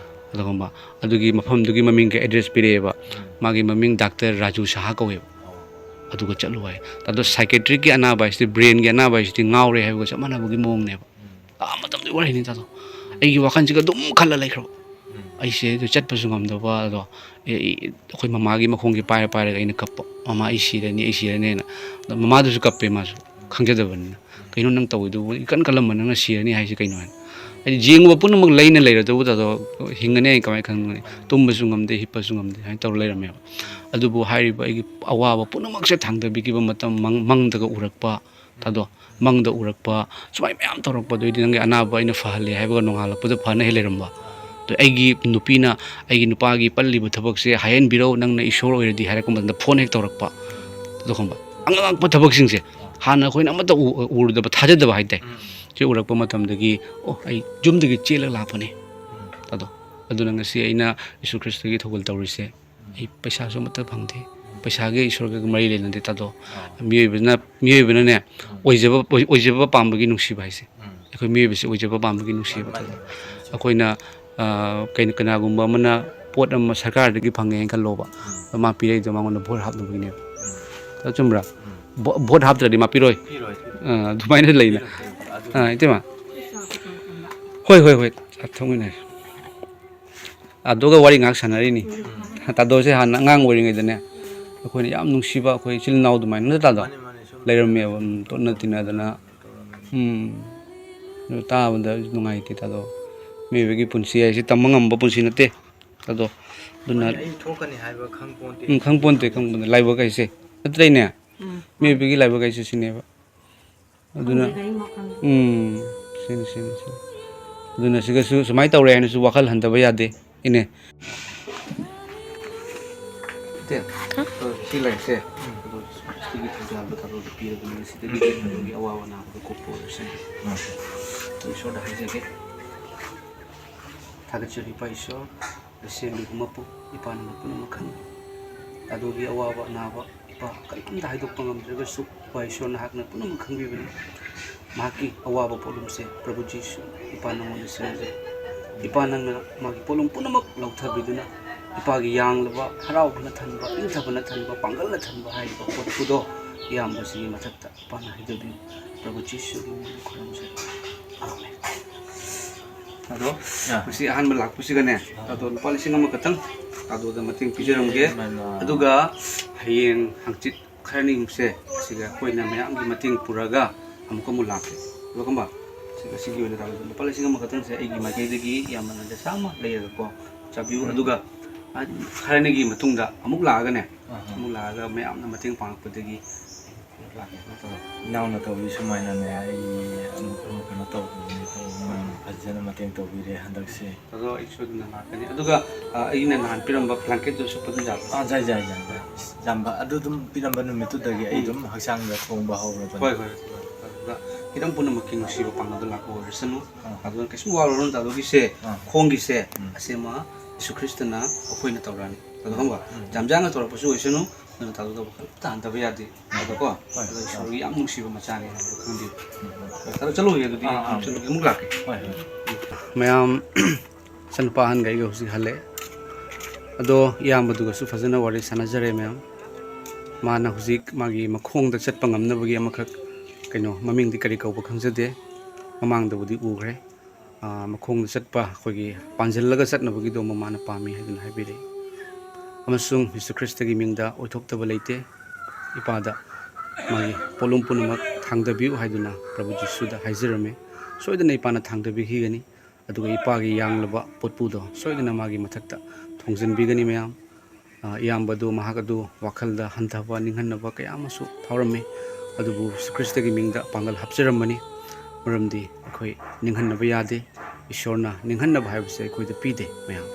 ꯑꯗꯨꯒꯨꯝꯕ ꯑꯗꯨꯒꯤ ꯃꯐꯝꯗꯨꯒꯤ ꯃꯃꯤꯡꯒ ꯑꯦꯗ꯭ꯔꯦꯁ ꯄꯤꯔꯛꯑꯦꯕ꯫ ꯃꯥꯒꯤ ꯃꯃꯤꯡ ꯗꯥꯛꯇꯔ ꯔꯥꯖꯨ ꯁꯍꯥ ꯀꯧꯋꯦꯕ꯫ ꯑꯗꯨꯒ ꯆꯠꯂꯨ ꯍꯥꯏ꯫ ꯑꯗꯣ ꯁꯥꯏꯀꯦꯇ꯭ꯔꯤꯛꯀꯤ ꯑꯅꯥꯕ ꯍꯥꯏꯁꯤꯗꯤ, ꯕ꯭ꯔꯦꯟꯒꯤ ꯑꯅꯥꯕ ꯍꯥꯏꯁꯤꯗꯤ ꯉꯥꯎꯔꯦ ꯍꯥꯏꯕꯒ ꯆꯞ ꯃꯥꯟꯅꯕꯒꯤ ꯃꯑꯣꯡꯅꯦꯕ꯫ ꯑꯥ ꯃꯇꯝꯗꯨꯒꯤ ꯋꯥꯔꯤꯅꯤ ꯇꯥꯗꯣ꯫ ꯑꯩꯒꯤ ꯋꯥꯈꯜꯁꯤꯒ ꯑꯗꯨꯝ ꯈꯜꯂ ꯂꯩꯈ꯭ꯔꯕ꯫ ꯑꯩꯁꯦ ꯑꯗꯨ ꯆꯠꯄꯁꯨ ꯉꯝꯗꯕ꯫ ꯑꯗꯣ ꯑꯦ, ꯑꯩ, ꯑꯩꯈꯣꯏ ꯃꯃꯥꯒꯤ ꯃꯈꯣꯡꯁꯦ ꯄꯥꯏꯔ ꯄꯥꯏꯔꯒ ꯑꯩꯅ ꯀꯞꯄ, "ꯃꯃꯥ, ꯑꯩ ꯁꯤꯔꯅꯤ, ꯑꯩ ꯁꯤꯔꯅꯤꯅ"꯫ ꯑꯗꯣ ꯃꯃꯥꯗꯨꯁꯨ ꯀꯞꯄꯦ, ꯃꯥꯁꯨ ꯈꯪꯖꯗꯕꯅꯤꯅ꯫ "ꯀꯩꯅꯣ ꯅꯪ ꯇꯧꯔꯤꯗꯨꯕꯨ? ꯏꯀꯟ ꯀꯜꯂꯝꯕ ꯅꯪꯅ ꯁꯤꯔꯅꯤ ꯍꯥꯏꯁꯤ ꯀꯩꯅꯣ?" ꯍꯥꯏꯅ꯫ ꯍꯥꯏꯗꯤ ꯌꯦꯡꯉꯨꯕ ꯄꯨꯝꯅꯃꯛ ꯂꯩꯅ ꯂꯩꯔꯗꯨꯕꯨ ꯇꯥꯗꯣ, ꯍꯤꯡꯒꯅꯤ ꯍꯥꯏꯅ ꯀꯃꯥꯏꯅ ꯈꯪꯒꯅꯤ? ꯇꯨꯝꯕꯁꯨ ꯉꯝꯗꯦ, ꯍꯤꯞꯄꯁꯨ ꯉꯝꯗꯦ, ꯍꯥꯏꯅ ꯇꯧꯔ ꯂꯩꯔꯝꯃꯦꯕ꯫ ꯑꯗꯨꯕꯨ ꯍꯥꯏꯔꯤꯕ ꯑꯩꯒꯤ ꯑꯋꯥꯕ ꯄꯨꯝꯅꯃꯛꯁꯦ ꯊꯥꯡꯗꯕꯤꯈꯤꯕ ꯃꯇꯝ, ꯃꯪ-, ꯃꯪꯗꯒ ꯎꯔꯛꯄ, ꯇꯥꯗꯣ, ꯃꯪꯗ ꯎꯔꯛꯄ, ꯁꯨꯃꯥꯏ ꯃꯌꯥꯝ ꯇꯧꯔꯛꯄꯗꯩꯗꯤ ꯅꯪꯒꯤ ꯑꯅꯥꯕ ꯑꯩꯅ ꯐꯍꯜꯂꯦ ꯍꯥꯏꯕꯒ ꯅꯣꯡꯉꯥꯜꯂꯛꯄꯗ ꯐꯅ ꯍꯦꯛ ꯂꯩꯔꯝꯕ꯫ ꯑꯗꯣ ꯑꯩꯒꯤ ꯅꯨꯄꯤꯅ ꯑꯩꯒꯤ ꯅꯨꯄꯥꯒꯤ ꯄꯜꯂꯤꯕ ꯊꯕꯛꯁꯦ ꯍꯥꯏꯍꯟꯕꯤꯔꯧ, ꯅꯪꯅ ꯏꯁꯣꯔ ꯑꯣꯏꯔꯗꯤ ꯍꯥꯏꯔꯛꯄ ꯃꯇꯝꯗ ꯐꯣꯟ ꯍꯦꯛ ꯇꯧꯔꯛꯄ꯫ ꯑꯗꯨꯒꯨꯝꯕ ꯑꯉꯛꯄ ꯊꯕꯛꯁꯤꯡꯁꯦ ꯍꯥꯟꯅ ꯑꯩꯈꯣꯏꯅ ꯑꯃꯠꯇ ꯎ-, ꯎꯔꯨꯗꯕ, ꯊꯥꯖꯗꯕ ꯍꯥꯏꯇꯥꯔꯦ꯫ ꯁꯤ ꯎꯔꯛꯄ ꯃꯇꯝꯗꯒꯤ, "ꯑꯣ, ꯑꯩ ꯌꯨꯝꯗꯒꯤ ꯆꯦꯜꯂꯒ ꯂꯥꯛꯄꯅꯦ"꯫ ꯑꯗꯣ, ꯑꯗꯨꯅ ꯉꯁꯤ ꯑꯩꯅ ꯌꯤꯁꯨ ꯈ꯭ꯔꯤꯁꯇꯒꯤ ꯊꯧꯒꯜ ꯇꯧꯔꯤꯁꯦ꯫ ꯑꯩ ꯄꯩꯁꯥꯁꯨ ꯑꯃꯠꯇ ꯐꯪꯗꯦ꯫ ꯄꯩꯁꯥꯒ ꯏꯁꯣꯔꯒ ꯃꯔꯤ ꯂꯩꯅꯗꯦ ꯇꯥꯗꯣ꯫ ꯃꯤꯑꯣꯏꯕꯅ, ꯃꯤꯑꯣꯏꯕꯅꯅꯦ, ꯑꯣꯏꯖꯕ, ꯑꯣꯏ-, ꯑꯣꯏꯖꯕ ꯄꯥꯝꯕꯒꯤ ꯅꯨꯡꯁꯤꯕ ꯍꯥꯏꯁꯦ꯫ ꯑꯩꯈꯣꯏ ꯃꯤꯑꯣꯏꯕꯁꯦ ꯑꯣꯏꯖꯕ ꯄꯥꯝꯕꯒꯤ ꯅꯨꯡꯁꯤꯕ ꯇꯥꯗꯣ꯫ ꯑꯩꯈꯣꯏꯅ, ꯑ, ꯀꯩꯅꯣ, ꯀꯅꯥꯒꯨꯝꯕ ꯑꯃꯅ ꯄꯣꯠ ꯑꯃ ꯁꯔꯀꯥꯔꯗꯒꯤ ꯐꯪꯉꯦ ꯍꯥꯏꯅ ꯈꯜꯂꯣꯕ꯫ ꯑꯗꯣ ꯃꯥ ꯄꯤꯔꯛꯏꯗꯣ ꯃꯉꯣꯟꯗ ꯚꯣꯠ ꯍꯥꯞꯅꯕꯒꯤꯅꯦꯕ꯫ ꯑꯗꯣ ꯆꯨꯝꯕ꯭ꯔꯥ? ꯚꯣ-, ꯚꯣꯠ ꯍꯥꯞꯇ꯭ꯔꯗꯤ ꯃꯥ ꯄꯤꯔꯣꯏ꯫ ꯑ, ꯑꯗꯨꯃꯥꯏꯅ ꯂꯩꯅ꯫ ꯑ, ꯏꯇꯩꯃ꯫ ꯍꯣꯏ, ꯍꯣꯏ, ꯍꯣꯏ꯫ ꯆꯥ ꯊꯛꯃꯤꯟꯅꯔꯦ꯫ ꯑꯗꯨꯒ ꯋꯥꯔꯤ ꯉꯥꯏꯍꯥꯛ ꯁꯥꯟꯅꯔꯤꯅꯤ꯫ ꯇꯥꯗꯣꯁꯦ ꯍꯥꯟꯅ ꯑꯉꯥꯡ ꯑꯣꯏꯔꯤꯉꯩꯗꯅꯦ, ꯑꯩꯈꯣꯏꯅ ꯌꯥꯝ ꯅꯨꯡꯁꯤꯕ, ꯑꯩꯈꯣꯏ ꯏꯆꯤꯜ ꯏꯅꯥꯎ ꯑꯗꯨꯃꯥꯏꯅ, ꯅꯠꯇ꯭ꯔꯥ ꯇꯥꯗꯣ? ꯃꯥꯅꯤ, ꯃꯥꯅꯤ, ꯁꯨꯝ ꯂꯩꯔꯝꯃꯦꯕ, ꯎꯝ, ꯇꯣꯠꯅ ꯇꯤꯟꯅꯗꯅ꯫ ꯎꯝ꯫ ꯑꯗꯨ ꯇꯥꯕꯗ ꯅꯨꯡꯉꯥꯏꯇꯦ ꯇꯥꯗꯣ꯫ ꯃꯤꯑꯣꯏꯕꯒꯤ ꯄꯨꯟꯁꯤ ꯍꯥꯏꯁꯦ ꯇꯝꯕ ꯉꯝꯕ ꯄꯨꯟꯁꯤ ꯅꯠꯇꯦ ꯇꯥꯗꯣ꯫ ꯑꯗꯨꯅ ꯑꯩ ꯊꯣꯛꯀꯅꯤ ꯍꯥꯏꯕ ꯈꯪ ꯄꯣꯟꯇꯦ꯫ ꯎꯝ, ꯈꯪ ꯄꯣꯟꯇꯦ, ꯈꯪ ꯄꯣꯟꯇꯦ꯫ ꯂꯥꯏꯕꯛ ꯍꯥꯏꯁꯦ꯫ ꯅꯠꯇ꯭ꯔꯅꯦ? ꯎꯝ꯫ ꯃꯤꯑꯣꯏꯕꯒꯤ ꯂꯥꯏꯕꯛ ꯍꯥꯏꯁꯦ ꯁꯤꯅꯦꯕ꯫ ꯑꯗꯨꯅ, ꯈꯪꯗꯦꯗ, ꯑꯩ ꯃꯈꯜ꯫ ꯎꯝ, ꯁꯤꯅꯤ, ꯁꯤꯅꯤ, ꯁꯤꯅꯤ꯫ ꯑꯗꯨꯅ ꯁꯤꯒꯁꯨ ꯁꯨꯃꯥꯏꯅ ꯇꯧꯔꯦ ꯍꯥꯏꯅꯁꯨ ꯋꯥꯈꯜ ꯍꯟꯊꯕ ꯌꯥꯗꯦ꯫ ꯏꯅꯦ꯫ ꯏꯆꯦ, ꯍꯥ? ꯑ, ꯁꯤ ꯂꯩꯔꯤꯁꯦ, ꯑꯗꯣ ꯁꯤꯒꯤ ꯊꯧꯖꯥꯜꯗꯣ ꯊꯕꯛꯇ ꯄꯤꯔꯕꯅꯤꯅ ꯁꯤꯗꯒꯤ ꯑꯗꯨꯒꯤ ꯑꯋꯥꯕ ꯅꯥꯕꯗꯣ ꯀꯣꯛꯄ ꯑꯣꯏꯔꯁꯅꯨ꯫ ꯎꯝ꯫ ꯑꯗꯣ ꯏꯁꯣꯔꯗ ꯍꯥꯏꯖꯒꯦ꯫ ꯊꯥꯒꯠꯆꯔꯤ, ꯏꯄꯥ ꯏꯁꯣꯔ꯫ ꯁꯦꯝꯕꯤꯕ ꯃꯄꯨ, ꯏꯄꯥ ꯅꯪꯅ ꯄꯨꯝꯅꯃꯛ ꯈꯪꯏ꯫ ꯇꯥꯗꯣꯒꯤ ꯑꯋꯥꯕ ꯑꯅꯥꯕ ꯏꯄꯥ ꯀꯔꯤꯒꯨꯝꯗ ꯍꯥꯏꯗꯣꯛꯄ ꯉꯝꯗ꯭ꯔꯒꯁꯨ, ꯏꯄꯥ ꯏꯁꯣꯔ ꯅꯍꯥꯛꯅ ꯄꯨꯝꯅꯃꯛ ꯈꯪꯕꯤꯕꯅꯤ꯫ ꯃꯍꯥꯛꯀꯤ ꯑꯋꯥꯕ ꯄꯣꯠꯂꯨꯝꯁꯦ ꯄ꯭ꯔꯚꯨ ꯖꯤꯁꯨ, ꯏꯄꯥ ꯅꯪꯉꯣꯟꯗ ꯁꯤꯟꯅꯖꯩ꯫ ꯏꯄꯥ ꯅꯪꯅ ꯃꯥꯒꯤ ꯄꯣꯠꯂꯨꯝ ꯄꯨꯝꯅꯃꯛ ꯂꯧꯊꯕꯤꯗꯨꯅ, ꯏꯄꯥꯒꯤ ꯌꯥꯡꯂꯕ, ꯍꯔꯥꯎꯕꯅ ꯊꯟꯕ, ꯏꯪꯊꯕꯅ ꯊꯟꯕ, ꯄꯥꯡꯒꯜꯅ ꯊꯟꯕ ꯍꯥꯏꯔꯤꯕ ꯄꯣꯠꯇꯨꯗꯣ ꯏꯌꯥꯝꯕꯁꯤꯒꯤ ꯃꯊꯛꯇ ꯏꯄꯥꯅ ꯍꯩꯗꯕꯤꯌꯨ꯫ ꯄ꯭ꯔꯚꯨ ꯖꯤꯁꯨꯒꯤ ꯃꯤꯡꯗ ꯈꯨꯔꯨꯝꯖꯩ꯫ ꯑꯥꯃꯦꯟ꯫ ꯑꯗꯣ ꯑꯥ꯫ ꯃꯁꯤ ꯑꯍꯥꯟꯕ ꯂꯥꯛꯄꯁꯤꯒꯅꯦ, ꯑꯥ꯫ ꯑꯗꯣ ꯂꯨꯄꯥ ꯂꯤꯁꯤꯡ ꯑꯃ ꯈꯛꯇꯪ ꯑꯗꯨꯗ ꯃꯇꯦꯡ ꯄꯤꯖꯔꯝꯒꯦ꯫ ꯏꯃꯥꯏꯃ꯫ ꯑꯗꯨꯒ ꯍꯌꯦꯡ ꯍꯪꯆꯤꯠ ꯈꯔꯅꯤꯃꯨꯛꯁꯦ ꯁꯤꯒ ꯑꯩꯈꯣꯏꯅ ꯃꯌꯥꯝꯒꯤ ꯃꯇꯦꯡ ꯄꯨꯔꯒ ꯑꯃꯨꯛꯀ ꯑꯃꯨꯛ ꯂꯥꯛꯀꯦ꯫ ꯑꯗꯣ ꯈꯪꯕ? ꯁꯤ ꯉꯁꯤꯒꯤ ꯑꯣꯏꯅ ꯇꯥꯕꯗ ꯂꯨꯄꯥ ꯂꯤꯁꯤꯡ ꯑꯃ ꯈꯛꯇꯪꯁꯦ ꯑꯩꯒꯤ ꯃꯥꯏꯀꯩꯗꯒꯤ ꯏꯌꯥꯝꯕꯅ ꯗꯁꯥ ꯑꯃ ꯂꯩꯔꯒꯀꯣ ꯆꯥꯕꯤꯌꯨ꯫ ꯎꯝ꯫ ꯑꯗꯨꯒ ꯈꯔꯅꯤꯒꯤ ꯃꯇꯨꯡꯗ ꯑꯃꯨꯛ ꯂꯥꯛꯑꯒꯅꯦ, ꯑꯥ꯫ ꯑꯃꯨꯛ ꯂꯥꯛꯑꯒ ꯃꯌꯥꯝꯅ ꯃꯇꯦꯡ ꯄꯥꯡꯉꯛꯄꯗꯒꯤ ꯂꯥꯛꯀꯦ꯫ ꯏꯅꯥꯎꯅ ꯇꯧꯔꯤ ꯁꯨꯃꯥꯏꯅꯅꯦ, ꯑꯩ ꯑꯃꯨꯛ, ꯑꯃꯨꯛ ꯀꯩꯅꯣ ꯇꯧꯕꯅꯤ, ꯐꯖꯅ ꯃꯇꯦꯡ ꯇꯧꯕꯤꯔꯦ ꯍꯟꯗꯛꯁꯦ꯫ ꯑꯗꯣ ꯑꯩ ꯁꯣꯏꯗꯅ ꯂꯥꯛꯀꯅꯤ꯫ ꯑꯗꯨꯒ, ꯑ, ꯑꯩꯅ ꯅꯍꯥꯟ ꯄꯤꯔꯝꯕ blanket ꯇꯨ ꯁꯨꯞꯄꯗꯤ ꯌꯥꯕ꯭ꯔꯥ? ꯑꯥ, ꯌꯥꯏ, ꯌꯥꯏ, ꯌꯥꯏ, ꯌꯥꯏ꯫ ꯌꯥꯝꯕ, ꯑꯗꯨ ꯑꯗꯨꯝ ꯄꯤꯔꯝꯕ ꯅꯨꯃꯤꯠꯇꯨꯗꯒꯤ ꯑꯩ ꯎꯝ꯫ ꯑꯗꯨꯝ ꯍꯛꯆꯥꯡꯗ ꯊꯣꯡꯕ ꯍꯧꯔꯕꯅꯤ꯫ ꯍꯣꯏ, ꯍꯣꯏ꯫ ꯑꯗꯨꯒ ꯍꯤꯔꯝ ꯄꯨꯝꯅꯃꯛꯀꯤ ꯅꯨꯡꯁꯤꯕ ꯄꯥꯡꯒꯜꯗꯣ ꯂꯥꯛꯄ ꯑꯣꯏꯔꯁꯅꯨ꯫ ꯑꯥ꯫ ꯑꯗꯨꯅ ꯀꯩꯁꯨꯝ ꯋꯥꯔꯨꯔꯅꯨ ꯇꯥꯗꯣꯒꯤꯁꯦ, ꯑꯥ꯫ ꯈꯣꯡꯒꯤꯁꯦ, ꯎꯝ꯫ ꯑꯁꯦꯝꯃ ꯌꯤꯁꯨ ꯈ꯭ꯔꯤꯁꯇꯅ ꯑꯩꯈꯣꯏꯅ ꯇꯧꯔꯛꯑꯅꯤ꯫ ꯑꯗꯣ ꯈꯪꯕ? ꯎꯝ꯫ ꯖꯥꯝꯖꯥꯅ ꯇꯧꯔꯛꯄꯁꯨ ꯑꯣꯏꯁꯅꯨ, ꯑꯗꯨꯅ ꯇꯥꯗꯣ ꯇꯧꯕ ꯀꯔꯤꯝꯇ ꯍꯟꯊꯕ ꯌꯥꯗꯦ꯫ ꯑꯗꯣꯀꯣ, ꯍꯣꯏ꯫ ꯑꯗꯣ ꯏꯁꯣꯔꯒꯤ ꯌꯥꯝ ꯅꯨꯡꯁꯤꯕ ꯃꯆꯥꯅꯤ ꯍꯥꯏꯕꯗꯣ ꯈꯪꯕꯤꯌꯨ꯫ ꯎꯝ꯫ ꯇꯥꯗꯣ ꯆꯠꯂꯨꯈꯤꯒꯦ ꯑꯗꯨꯗꯤ, ꯑꯥ, ꯑꯥ꯫ ꯆꯠꯂꯨꯒꯦ, ꯑꯃꯨꯛ ꯂꯥꯛꯀꯦ꯫ ꯍꯣꯏ, ꯍꯣꯏ꯫ ꯃꯌꯥꯝ, ꯏꯆꯟꯅꯨꯄꯥ ꯑꯍꯟꯒ ꯑꯩꯒ ꯍꯧꯖꯤꯛ ꯍꯜꯂꯛꯑꯦ꯫ ꯑꯗꯣ ꯏꯌꯥꯝꯕꯗꯨꯒꯁꯨ ꯐꯖꯅ ꯋꯥꯔꯤ ꯁꯥꯟꯅꯖꯔꯦ ꯃꯌꯥꯝ꯫ ꯃꯥꯅ ꯍꯧꯖꯤꯛ ꯃꯥꯒꯤ ꯃꯈꯣꯡꯗ ꯆꯠꯄ ꯉꯝꯅꯕꯒꯤ ꯑꯃꯈꯛ, ꯀꯩꯅꯣ, ꯃꯃꯤꯡꯗꯤ ꯀꯔꯤ ꯀꯧꯕ ꯈꯪꯖꯗꯦ, ꯃꯃꯥꯡꯗꯕꯨꯗꯤ ꯎꯈ꯭ꯔꯦ꯫ ꯑꯥ, ꯃꯈꯣꯡꯗ ꯆꯠꯄ, ꯑꯩꯈꯣꯏꯒꯤ ꯄꯥꯟꯁꯤꯜꯂꯒ ꯆꯠꯅꯕꯒꯤꯗꯣ ꯃꯃꯥꯅ ꯄꯥꯝꯃꯤ ꯍꯥꯏꯗꯨꯅ ꯍꯥꯏꯕꯤꯔꯛꯏ꯫ ꯑꯃꯁꯨꯡ ꯖꯤꯁꯨ ꯈ꯭ꯔꯤꯁꯇꯒꯤ ꯃꯤꯡꯗ ꯑꯣꯏꯊꯣꯛꯇꯕ ꯂꯩꯇꯦ꯫ ꯏꯄꯥꯗ ꯃꯥꯒꯤ ꯄꯣꯠꯂꯨꯝ ꯄꯨꯝꯅꯃꯛ ꯊꯥꯡꯗꯕꯤꯌꯨ ꯍꯥꯏꯗꯨꯅ ꯄ꯭ꯔꯚꯨ ꯖꯤꯁꯨꯗ ꯍꯥꯏꯖꯔꯝꯃꯤ꯫ ꯁꯣꯏꯗꯅ ꯏꯄꯥꯅ ꯊꯥꯡꯗꯕꯤꯈꯤꯒꯅꯤ꯫ ꯑꯗꯨꯒ ꯏꯄꯥꯒꯤ ꯌꯥꯡꯂꯕ ꯄꯣꯠꯄꯨꯗꯣ ꯁꯣꯏꯗꯅ ꯃꯥꯒꯤ ꯃꯊꯛꯇ ꯊꯣꯡꯖꯤꯟꯕꯤꯒꯅꯤ ꯃꯌꯥꯝ꯫ ꯑ, ꯏꯌꯥꯝꯕꯗꯨ, ꯃꯍꯥꯛ ꯑꯗꯨ ꯋꯥꯈꯜꯗ ꯍꯟꯊꯕ, ꯅꯤꯡꯍꯟꯅꯕ ꯀꯌꯥ ꯑꯃꯁꯨ ꯐꯥꯎꯔꯝꯃꯤ꯫ ꯑꯗꯨꯕꯨ ꯖꯤꯁꯨ ꯈ꯭ꯔꯤꯁꯇꯒꯤ ꯃꯤꯡꯗ ꯄꯥꯡꯒꯜ ꯍꯥꯞꯆꯔꯝꯕꯅꯤ꯫ ꯃꯔꯝꯗꯤ ꯑꯩꯈꯣꯏ ꯅꯤꯡꯍꯟꯅꯕ ꯌꯥꯗꯦ꯫ ꯏꯁꯣꯔꯅ ꯅꯤꯡꯍꯟꯅꯕ ꯍꯥꯏꯕꯁꯦ ꯑꯩꯈꯣꯏꯗ ꯄꯤꯗꯦ ꯃꯌꯥꯝ꯫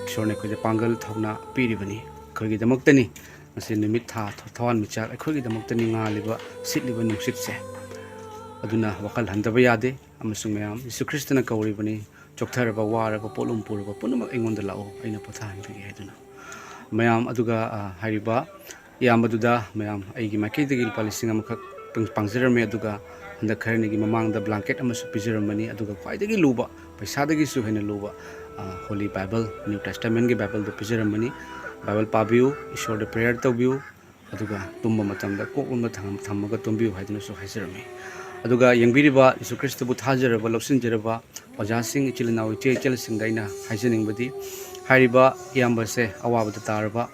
ꯏꯁꯣꯔꯅ ꯑꯩꯈꯣꯏꯗ ꯄꯥꯡꯒꯜ, ꯊꯧꯅꯥ ꯄꯤꯔꯤꯕꯅꯤ꯫ ꯑꯩꯈꯣꯏꯒꯤꯗꯃꯛꯇꯅꯤ꯫ ꯉꯁꯤ ꯅꯨꯃꯤꯠ ꯊꯥ ꯊ-, ꯊꯋꯥꯟꯃꯤꯆꯥꯛ ꯑꯩꯈꯣꯏꯒꯤꯗꯃꯛꯇꯅꯤ ꯉꯥꯜꯂꯤꯕ, ꯁꯤꯠꯂꯤꯕ ꯅꯨꯡꯁꯤꯠꯁꯦ꯫ ꯑꯗꯨꯅ ꯋꯥꯈꯜ ꯍꯟꯊꯕ ꯌꯥꯗꯦ꯫ ꯑꯃꯁꯨꯡ ꯃꯌꯥꯝ, ꯖꯤꯁꯨ ꯈ꯭ꯔꯤꯁꯇꯅ ꯀꯧꯔꯤꯕꯅꯤ, ꯆꯣꯛꯊꯔꯕ, ꯋꯥꯔꯕ, ꯄꯣꯠꯂꯨꯝ ꯄꯨꯔꯕ ꯄꯨꯝꯅꯃꯛ ꯑꯩꯉꯣꯟꯗ ꯂꯥꯛꯑꯣ, ꯑꯩꯅ ꯄꯣꯊꯥꯍꯟꯕꯤꯒꯦ ꯍꯥꯏꯗꯨꯅ꯫ ꯃꯌꯥꯝ ꯑꯗꯨꯒ, ꯑ, ꯍꯥꯏꯔꯤꯕ ꯏꯌꯥꯝꯕꯗꯨꯗ ꯃꯌꯥꯝ ꯑꯩꯒꯤ ꯃꯥꯏꯀꯩꯗꯒꯤ ꯂꯨꯄꯥ ꯂꯤꯁꯤꯡ ꯑꯃꯈꯛ ꯄꯥꯡ-, ꯄꯥꯡꯖꯔꯝꯃꯦ꯫ ꯑꯗꯨꯒ ꯍꯟꯗꯛ ꯈꯔꯅꯤꯒꯤ ꯃꯃꯥꯡꯗ blanket ꯑꯃꯁꯨ ꯄꯤꯖꯔꯝꯕꯅꯤ꯫ ꯑꯗꯨꯒ ꯈ꯭ꯋꯥꯏꯗꯒꯤ ꯂꯨꯕ, ꯄꯩꯁꯥꯗꯒꯤꯁꯨ ꯍꯦꯟꯅ ꯂꯨꯕ, ꯑ, Holy Bible, New Testamentꯀꯤ Bibleꯗꯨ ꯄꯤꯖꯔꯝꯕꯅꯤ꯫ Bible ꯄꯥꯕꯤꯌꯨ, ꯏꯁꯣꯔꯗ prayer ꯇꯧꯕꯤꯌꯨ, ꯑꯗꯨꯒ ꯇꯨꯝꯕ ꯃꯇꯝꯗ ꯀꯣꯛ ꯂꯣꯝꯗ ꯊꯝ-, ꯊꯝꯃꯒ ꯇꯨꯝꯕꯤꯌꯨ ꯍꯥꯏꯗꯨꯅꯁꯨ ꯍꯥꯏꯖꯔꯝꯃꯤ꯫ ꯑꯗꯨꯒ ꯌꯦꯡꯕꯤꯔꯤꯕ ꯌꯤꯁꯨ ꯈ꯭ꯔꯤꯁꯇꯕꯨ ꯊꯥꯖꯔꯕ, ꯂꯧꯁꯤꯟꯖꯔꯕ ꯑꯣꯖꯥꯁꯤꯡ, ꯏꯆꯤꯜ ꯏꯅꯥꯎ, ꯏꯆꯦ ꯏꯆꯜꯁꯤꯡꯗ ꯑꯩꯅ ꯍꯥꯏꯖꯅꯤꯡꯕꯗꯤ, ꯍꯥꯏꯔꯤꯕ ꯏꯌꯥꯝꯕꯁꯦ ꯑꯋꯥꯕꯗ ꯇꯥꯔꯕ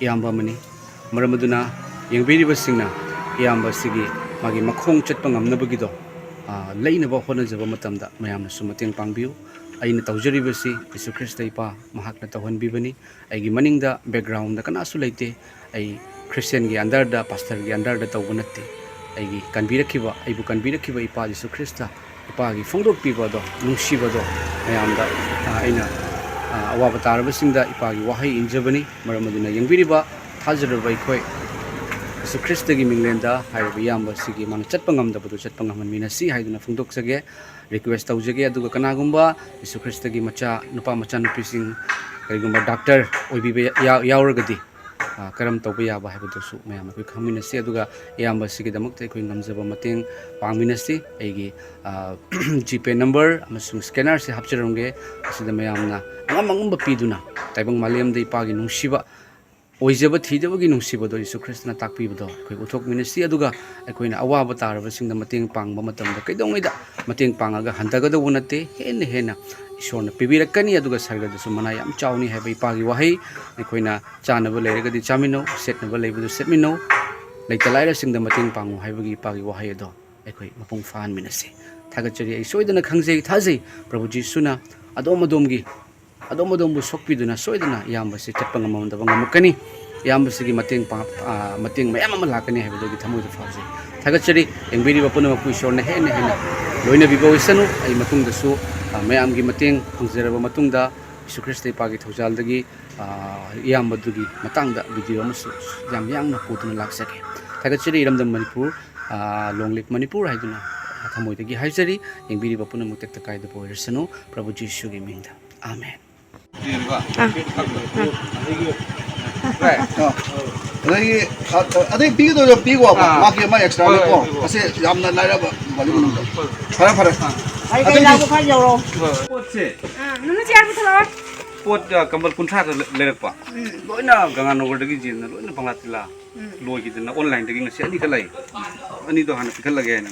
ꯏꯌꯥꯝꯕ ꯑꯃꯅꯤ꯫ ꯃꯔꯝ ꯑꯗꯨꯅ ꯌꯦꯡꯕꯤꯔꯤꯕꯁꯤꯡꯅ ꯏꯌꯥꯝꯕ ꯑꯁꯤꯒꯤ ꯃꯥꯒꯤ ꯃꯈꯣꯡ ꯆꯠꯄ ꯉꯝꯅꯕꯒꯤꯗꯣ, ꯑ, ꯂꯩꯅꯕ ꯍꯣꯠꯅꯖꯕ ꯃꯇꯝꯗ ꯃꯌꯥꯝꯅꯁꯨ ꯃꯇꯦꯡ ꯄꯥꯡꯕꯤꯌꯨ꯫ ꯑꯩꯅ ꯇꯧꯖꯔꯤꯕꯁꯤ ꯌꯤꯁꯨ ꯈ꯭ꯔꯤꯁꯇ ꯏꯄꯥ ꯃꯍꯥꯛꯅ ꯇꯧꯍꯟꯕꯤꯕꯅꯤ꯫ ꯑꯩꯒꯤ ꯃꯅꯤꯡꯗ backgroundꯗ ꯀꯅꯥꯁꯨ ꯂꯩꯇꯦ꯫ ꯑꯩ Christianꯒꯤ underꯗ, pastorꯒꯤ underꯗ ꯇꯧꯕ ꯅꯠꯇꯦ꯫ ꯑꯩꯒꯤ ꯀꯟꯕꯤꯔꯛꯈꯤꯕ, ꯑꯩꯕꯨ ꯀꯟꯕꯤꯔꯛꯈꯤꯕ ꯏꯄꯥ ꯖꯤꯁꯨ ꯈ꯭ꯔꯤꯁꯇ, ꯏꯄꯥꯒꯤ ꯐꯣꯡꯗꯣꯛꯄꯤꯕ ꯑꯗꯣ, ꯅꯨꯡꯁꯤꯕꯗꯣ ꯃꯌꯥꯝꯗ, ꯑ, ꯑꯩꯅ, ꯑ, ꯑꯋꯥꯕ ꯇꯥꯔꯕꯁꯤꯡꯗ ꯏꯄꯥꯒꯤ ꯋꯥꯍꯩ ꯏꯟꯖꯕꯅꯤ꯫ ꯃꯔꯝ ꯑꯗꯨꯅ ꯌꯦꯡꯕꯤꯔꯤꯕ, ꯊꯥꯖꯔꯕ ꯑꯩꯈꯣꯏ ꯖꯤꯁꯨ ꯈ꯭ꯔꯤꯁꯇꯒꯤ ꯃꯤꯡꯂꯦꯟꯗ ꯍꯥꯏꯔꯤꯕ ꯏꯌꯥꯝꯕ ꯑꯁꯤꯒꯤ ꯃꯥꯅ ꯆꯠꯄ ꯉꯝꯗꯕꯗꯨ ꯆꯠꯄ ꯉꯝꯍꯟꯃꯤꯟꯅꯁꯤ ꯍꯥꯏꯗꯨꯅ ꯐꯣꯡꯗꯣꯛꯆꯒꯦ, request ꯇꯧꯖꯒꯦ꯫ ꯑꯗꯨꯒ ꯀꯅꯥꯒꯨꯝꯕ ꯖꯤꯁꯨ ꯈ꯭ꯔꯤꯁꯇꯒꯤ ꯃꯆꯥ, ꯅꯨꯄꯥ ꯃꯆꯥꯅꯨꯄꯤꯁꯤꯡ ꯀꯔꯤꯒꯨꯝꯕ doctor ꯑꯣꯏꯕꯤꯕ ꯌꯥ-, ꯌꯥꯎꯔꯒꯗꯤ, ꯑ, ꯀꯔꯝ ꯇꯧꯕ ꯌꯥꯕ ꯍꯥꯏꯕꯗꯨꯁꯨ ꯃꯌꯥꯝ ꯑꯩꯈꯣꯏ ꯈꯪꯃꯤꯟꯅꯁꯤ꯫ ꯑꯗꯨꯒ ꯏꯌꯥꯝꯕ ꯑꯁꯤꯒꯤꯗꯃꯛꯇ ꯑꯩꯈꯣꯏ ꯉꯝꯖꯕ ꯃꯇꯦꯡ ꯄꯥꯡꯃꯤꯟꯅꯁꯤ꯫ ꯑꯩꯒꯤ, ꯑ, GPay number ꯑꯃꯁꯨꯡ scannerꯁꯦ ꯍꯥꯞꯆꯔꯝꯒꯦ꯫ ꯑꯁꯤꯗ ꯃꯌꯥꯝꯅ ꯑꯉꯝ ꯑꯉꯝꯕ ꯄꯤꯗꯨꯅ ꯇꯥꯏꯕꯪ ꯃꯥꯂꯦꯝꯗ ꯏꯄꯥꯒꯤ ꯅꯨꯡꯁꯤꯕ, ꯑꯣꯏꯖꯕ ꯊꯤꯗꯕꯒꯤ ꯅꯨꯡꯁꯤꯕꯗꯣ ꯌꯤꯁꯨ ꯈ꯭ꯔꯤꯁꯇꯅ ꯇꯥꯛꯄꯤꯕꯗꯣ ꯑꯩꯈꯣꯏ ꯎꯠꯊꯣꯛꯃꯤꯟꯅꯁꯤ꯫ ꯑꯗꯨꯒ ꯑꯩꯈꯣꯏꯅ ꯑꯋꯥꯕ ꯇꯥꯔꯕꯁꯤꯡꯗ ꯃꯇꯦꯡ ꯄꯥꯡꯕ ꯃꯇꯝꯗ ꯀꯩꯗꯧꯉꯩꯗ ꯃꯇꯦꯡ ꯄꯥꯡꯉꯒ ꯍꯟꯊꯒꯗꯧꯕ ꯅꯠꯇꯦ, ꯍꯦꯟꯅ ꯍꯦꯟꯅ ꯏꯁꯣꯔꯅ ꯄꯤꯕꯤꯔꯛꯀꯅꯤ꯫ ꯑꯗꯨꯒ ꯁꯔꯒꯗꯁꯨ ꯃꯅꯥ ꯌꯥꯝ ꯆꯥꯎꯅꯤ ꯍꯥꯏꯕ ꯏꯄꯥꯒꯤ ꯋꯥꯍꯩ꯫ ꯑꯩꯈꯣꯏꯅ ꯆꯥꯅꯕ ꯂꯩꯔꯒꯗꯤ ꯆꯥꯃꯤꯟꯅꯧ, ꯁꯦꯠꯅꯕ ꯂꯩꯕꯗꯨ ꯁꯦꯠꯃꯤꯟꯅꯧ, ꯂꯩꯇ ꯂꯥꯏꯔꯁꯤꯡꯗ ꯃꯇꯦꯡ ꯄꯥꯡꯉꯨ ꯍꯥꯏꯕꯒꯤ ꯏꯄꯥꯒꯤ ꯋꯥꯍꯩ ꯑꯗꯣ ꯑꯩꯈꯣꯏ ꯃꯄꯨꯡ ꯐꯥꯍꯟꯃꯤꯟꯅꯁꯤ꯫ ꯊꯥꯒꯠꯆꯔꯤ꯫ ꯑꯩ ꯁꯣꯏꯗꯅ ꯈꯪꯖꯩ, ꯊꯥꯖꯩ, ꯄ꯭ꯔꯚꯨ ꯖꯤꯁꯨꯅ ꯑꯗꯣꯝ ꯑꯗꯣꯝꯒꯤ, ꯑꯗꯣꯝ ꯑꯗꯣꯝꯕꯨ ꯁꯣꯛꯄꯤꯗꯨꯅ ꯁꯣꯏꯗꯅ ꯏꯌꯥꯝꯕꯁꯤ ꯆꯠꯄ ꯉꯝꯃꯝꯗꯕ ꯉꯝꯃꯛꯀꯅꯤ꯫ ꯏꯌꯥꯝꯕꯁꯤꯒꯤ ꯃꯇꯦꯡ ꯄꯥꯡ-, ꯑ, ꯃꯇꯦꯡ ꯃꯌꯥꯝ ꯑꯃ ꯂꯥꯛꯀꯅꯤ ꯍꯥꯏꯕꯗꯨꯒꯤ ꯊꯃꯣꯏꯗ ꯐꯥꯎꯖꯩ꯫ ꯊꯥꯒꯠꯆꯔꯤ꯫ ꯌꯦꯡꯕꯤꯔꯤꯕ ꯄꯨꯝꯅꯃꯛꯄꯨ ꯏꯁꯣꯔꯅ ꯍꯦꯟꯅ ꯍꯦꯟꯅ ꯂꯣꯏꯅꯕꯤꯕ ꯑꯣꯏꯁꯅꯨ꯫ ꯑꯩ ꯃꯇꯨꯡꯗꯁꯨ, ꯑ, ꯃꯌꯥꯝꯒꯤ ꯃꯇꯦꯡ ꯐꯪꯖꯔꯕ ꯃꯇꯨꯡꯗ ꯌꯤꯁꯨ ꯈ꯭ꯔꯤꯁꯇ ꯏꯄꯥꯒꯤ ꯊꯧꯖꯥꯜꯗꯒꯤ, ꯑ, ꯏꯌꯥꯝꯕꯗꯨꯒꯤ ꯃꯇꯥꯡꯗ video ꯑꯃꯁꯨ ꯌꯥꯝ ꯌꯥꯡꯅ ꯄꯨꯗꯨꯅ ꯂꯥꯛꯆꯒꯦ꯫ ꯊꯥꯒꯠꯆꯔꯤ꯫ ꯏꯔꯝꯗꯝ ꯃꯅꯤꯄꯨꯔ, ꯑ, Long Live ꯃꯅꯤꯄꯨꯔ ꯍꯥꯏꯗꯨꯅ ꯊꯃꯣꯏꯗꯒꯤ ꯍꯥꯏꯖꯔꯤ꯫ ꯌꯦꯡꯕꯤꯔꯤꯕ ꯄꯨꯝꯅꯃꯛ ꯇꯦꯛꯇ ꯀꯥꯏꯗꯕ ꯑꯣꯏꯔꯁꯅꯨ, ꯄ꯭ꯔꯚꯨ ꯖꯤꯁꯨꯒꯤ ꯃꯤꯡꯗ꯫ ꯑꯥꯃꯦꯟ꯫ ꯑꯗꯒꯤ ꯑ, ꯑꯗꯩ ꯄꯤꯒꯗꯧꯗꯣ ꯄꯤꯀꯣ꯫ ꯑꯥ꯫ ꯃꯥꯒꯤ ꯑꯃ ꯑꯦꯛꯁꯇ꯭ꯔꯥꯅꯤꯀꯣ꯫ ꯍꯣꯏ, ꯍꯣꯏ, ꯍꯣꯏ꯫ ꯑꯁꯤ ꯌꯥꯝꯅ ꯂꯥꯏꯔꯕ ꯃꯅꯨꯡꯗ꯫ ꯍꯣꯏ꯫ ꯐꯔꯦ, ꯐꯔꯦ꯫ ꯑꯩ ꯀꯩ ꯑꯇꯩꯗꯤ ꯂꯥꯛꯄ ꯈꯔ ꯌꯧꯔꯣ꯫ ꯄꯣꯠꯁꯦ꯫ ꯑꯥ, ꯅꯨꯃꯤꯠ ꯆꯌꯥꯔ ꯄꯨꯊꯣꯔꯛꯑꯣ꯫ ꯄꯣꯠ, ꯑ, ꯀꯝꯕꯜ ꯀꯨꯟꯊ꯭ꯔꯥꯗ ꯂꯩ-, ꯂꯩꯔꯛꯄ꯫ ꯎꯝ꯫ ꯂꯣꯏꯅ ꯒꯪꯒꯥꯅꯒꯔꯗꯒꯤ ꯌꯦꯟꯅ ꯂꯣꯏꯅ ꯄꯪꯂꯥ ꯇꯤꯜꯂꯥ꯫ ꯎꯝ꯫ ꯂꯣꯏꯈꯤꯗꯅ ꯑꯣꯟꯂꯥꯏꯟꯗꯒꯤ ꯉꯁꯤ ꯑꯅꯤꯈꯛ ꯂꯥꯛꯏ꯫ ꯑꯅꯤꯗꯣ ꯍꯥꯟꯅ ꯄꯤꯈꯠꯂꯒꯦ ꯍꯥꯏꯅ꯫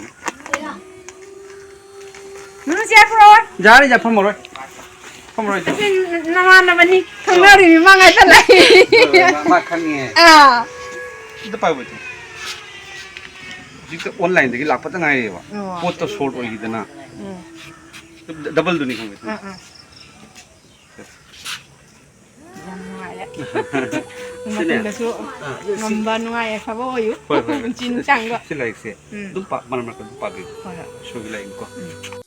ꯅꯨꯃꯤꯠ ꯆꯌꯥꯔ ꯄꯨꯔꯛꯑꯣ꯫ ꯌꯥꯔꯦ, ꯌꯥꯔꯦ, ꯐꯝꯃꯔꯣꯏ꯫ ꯐꯝꯃꯔꯣꯏ꯫ ꯑꯁꯤ ꯅꯃꯥꯟꯅꯕꯅꯤ, ꯈꯪꯅꯔꯤꯃꯤ, ꯃꯥ ꯉꯥꯏꯇ ꯂꯥꯛꯏ꯫ ꯃꯥ, ꯃꯥ ꯈꯪꯉꯦ꯫ ꯑꯥ꯫ ꯑꯝꯇ ꯄꯥꯏꯌꯣ, ꯕꯦꯇꯤ꯫ ꯍꯧꯖꯤꯛꯇ ꯑꯣꯟꯂꯥꯏꯟꯗꯒꯤ ꯂꯥꯛꯄꯇ ꯉꯥꯏꯔꯤꯑꯕ꯫ ꯑꯣ꯫ ꯄꯣꯠꯇꯣ ꯁꯣꯔꯠ ꯑꯣꯏꯈꯤꯗꯅ꯫ ꯎꯝ꯫ ꯗꯕꯜꯗꯨꯅꯤ ꯈꯪꯕ꯭ꯔꯥ? ꯑꯥ, ꯑꯥ꯫ ꯌꯥꯝ ꯅꯨꯡꯉꯥꯏꯔꯦ꯫ ꯁꯤꯅꯦ꯫ ꯃꯇꯨꯡꯗꯁꯨ ꯑꯥ, ꯁꯤ ꯉꯝꯕ ꯅꯨꯡꯉꯥꯏ ꯑꯐꯕ ꯑꯣꯏꯌꯨ꯫ ꯍꯣꯏ, ꯍꯣꯏ, ꯍꯣꯏ꯫ ꯄꯨꯟꯁꯤ ꯅꯨꯡꯁꯥꯡꯕ꯫ ꯁꯤ ꯂꯥꯏꯔꯤꯛꯁꯦ ꯎꯝ꯫ ꯑꯗꯨꯝ ꯄꯥ-, ꯃꯔꯛ ꯃꯔꯛꯇ ꯑꯗꯨꯝ ꯄꯥꯕꯤꯌꯨ꯫ ꯍꯣꯏ, ꯍꯣꯏ꯫ ꯏꯁꯣꯔꯒꯤ ꯂꯥꯏꯔꯤꯛꯅꯤꯀꯣ꯫ ꯎꯝ꯫